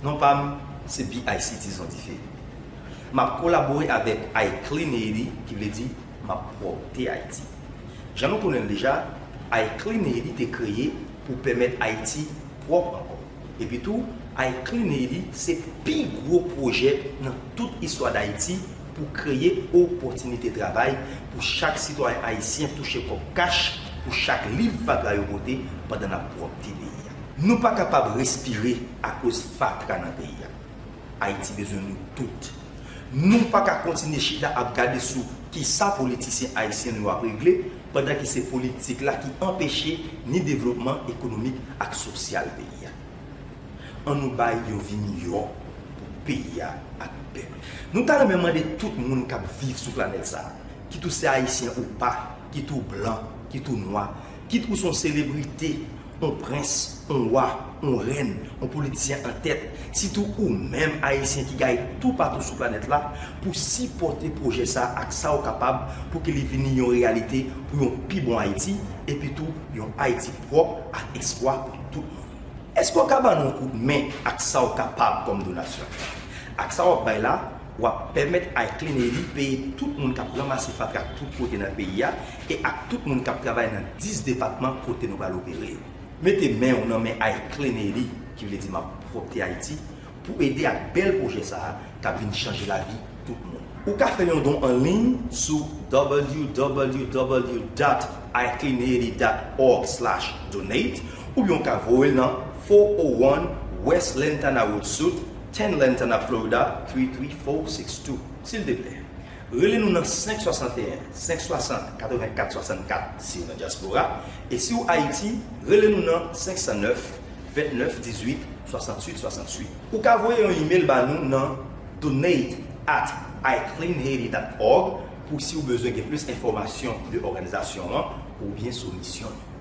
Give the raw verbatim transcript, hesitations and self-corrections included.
Non pa m, se B I C T Zondife. M ap kolabore avèk I Clean Haiti, ki vle di M ap pwòpte Ayiti. Jan nou konnen l deja, I Clean Haiti te kreye pou pèmèt Ayiti pwòp ankò. Epitou, I Clean Haiti se pi gwo pwojè nan tout istwa Dayiti pou kreye opòtinite travay pou chak sitwayen ayisyen touche kòb kach pou chak liv fatra yo pote pandan n ap pwòpte peyi a. Nou pa kapab respire akoz fatra nan peyi a. Ayiti bezwen nou tout. Nou pa ka kontinye chita ap gade sou kisa politisyen ayisyen nou yo ap regle, pandan ke se politik la ki anpeche ni devlopman ekonomik ak sosyal peyi a. An nou bay yon vi miyò pou peyi a ak pèp. Nou ta renmen mande tout moun k ap viv sou planèt sa a, kit ou se ayisyen ou pa, kit ou blan, kit ou nwa, kit ou se yon selebrite, yon prens, yon wa, yon rèn, yon politisyen an tèt, sitou ou menm ayisyen ki gaye toupatou sou planèt la, pou sipòte pwojè sa a ak sa w kapab pou ke li vini yon reyalite pou yon pi bon Ayiti, epi tou yon Ayiti pwòp ak espwa pou tout moun. Èske w ka ban nou yon kout men ak sa w kapab kòm donasyon? Ak sa w ap bay la, w ap pèmèt I Clean Haiti peye tout moun k ap ranmase fatra tout kote nan peyi a e ak tout moun k ap travay nan dis depatman kote nou pral opere yo. Mete men w nan men I Clean Haiti, ki vle di M ap pwòpte Ayiti, pou ede ak bèl pwojè sa a k ap vin chanje lavi tout moun. Ou ka fè yon don an liy sou w w w dot i clean haiti dot org slash donate oubyen w ka voye l nan four oh one West Lantana Road Suite, ten Lantana, Florida, three three four six two. Silteplè, rele nou nan senk swasanteyen, senk swasant, katrevenkat swasannkat si w nan dyaspora, e si w Ayiti, rele nou nan senk san nèf, vennèf dizuit, swasanntuit swasanntuit. Ou ka voye yon imèl ba nou nan donate at i clean haiti dot org pou si w bezwen gen plis enfòmasyon de òganizasyon an oubyen sou misyon nou.